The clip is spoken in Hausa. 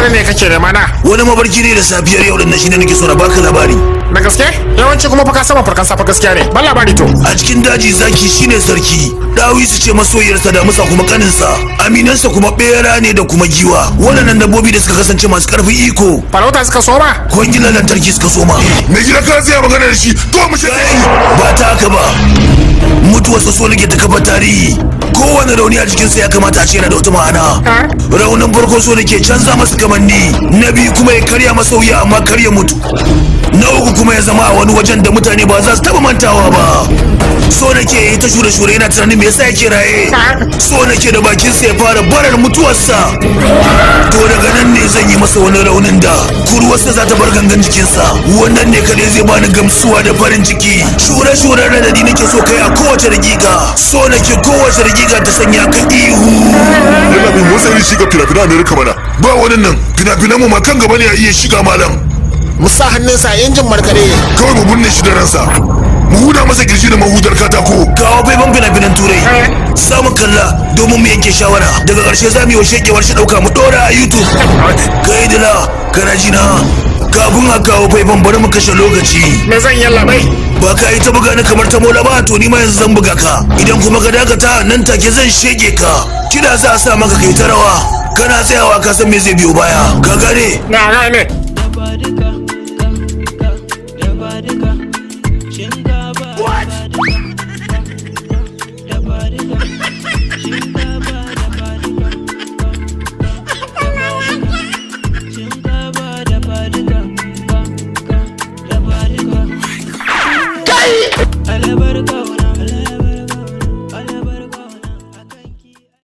faru ne kake nema na? Wani mabarki ne da safiyar yau din shine nake so na baka labari. Da gaske? Yawanci kuma fa ka saba farkan safa gaskiya ne. Ban labari to. A cikin daji zaki shine sarki. Dawisu ce masoyiyarsa, da musa kuma kaninsa. Aminansa kuma bera ne da kuma giwa. Waɗannan dabbobi da suka kasance masu karfin iko. Farauta suka soma? Kwangilan lantarki suka soma. Mai gida ka tsaya magana da shi. To mu shi. Ba ta haka ba. Mutuwarsa so nake ta kafa tarihi. Kowane rauni a jikinsa ya kamata a ce yana da wata ma'ana. Raunin farko so nake canza masa kamanni. Na biyu kuma ya karya masa wuya amma kar ya mutu. Na uku kuma ya zama a wani wajen da mutane ba za su taba mantawa ba. So nake yi ta shure-shure yana tunanin me yasa yake raye. So nake da bakinsa ya fara barar mutuwarsa. To daga nan ne zan yi masa wani raunin da kurwarsa za ta bar gangan jikinsa. Wannan ne kadai zai bani gamsuwa da farin ciki. Shure-shuren radadi nake so kai a kowace dakika. So nake kowace dakika ta sanya ka ihu. Yana bin motsa irin shiga fina-finan Amerika mana. Ba wani nan fina-finan mu ma kan gaba ne a iya shiga malam. Mu sa hannunsa a injin markaɗe. Kawai mu binne shi da ransa. Mu huda masa kirji da mahudar katako. Kawo faifan fina-finan Turai. Za mu kalla domin mu yanke shawara. Daga ƙarshe za mu yi wa shekewar shi ɗauka mu ɗora a YouTube. Kai dila, kana ji na? Kafin a kawo faifan bari mu kashe lokaci. Me zan yi labai? Ba ka yi ta buga ni kamar ta mola ba, to ni ma yanzu zan buga ka. Idan kuma ka dakata nan take zan shege ka. Kida za a sa maka kai ta rawa. Kana tsayawa ka san me zai biyo baya. Ka gane? Na gane. Kai!